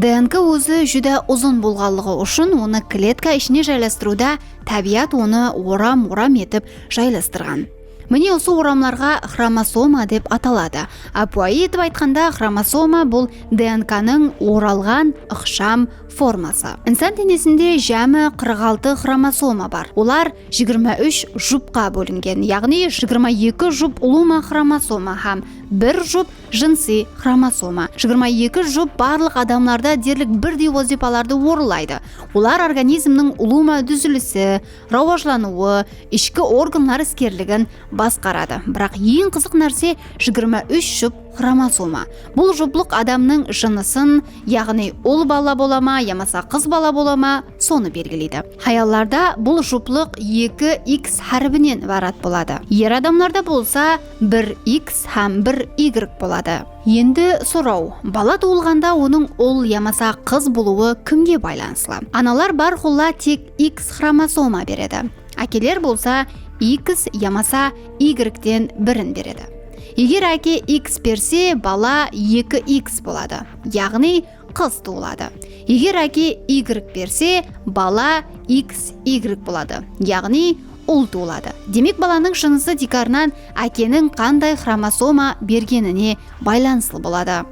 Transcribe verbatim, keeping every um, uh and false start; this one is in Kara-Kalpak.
D N K ózi júdá uzın bolǵanlıǵı ushın onı kletka ishine jaylastırıwda tábiyat onı oram-oram etip jaylastırǵan. Mine, usı oramlarǵa xromosoma dep ataladı. Ápiwayı etip aytqanda, xromosoma bul D N K-nıń oralǵan ıqsham forması. Insan denesinde jámi qırq altı xromosoma bar. Olar jigirma úsh jupqa bólingen, yaǵnıy jigirma eki jup ulıwma xromosoma hám bir jup jınısıy xromosoma. Jigirma eki jup barlıq adamlarda derlik birdey wazıypalardı orınlaydı. Olar organizmniń ulıwma dúzilisi, rawajlanıwı, ishki organlar iskerligin basqaradı. Biraq eń qızıq nárse jigirma úsh jup xromosoma. Bul juplıq adamnıń jınısın, yaǵnıy ul bala bola ma yamasa qız bala bola ma, sonı belgileydi. Hayallarda bul juplıq eki X háribinen ibarat boladı. Er adamlarda bolsa bir X hám bir Y boladı. Endi soraw, bala tuwılǵanda onıń ul yamasa qız bolıwı kimge baylanıslı? Analar bárqulla tek X xromosoma beredi. Ákeler bolsa X yamasa Y-ten birin beredi. Eger áke X berse, bala eki X boladı, yaǵnıy qız tuwıladı. Eger áke Y berse, bala X Y boladı, yaǵnıy ul tuwıladı. Demek, balanıń jınısı tiykarınan ákeniń qanday xromosoma bergenine baylanıslı boladı.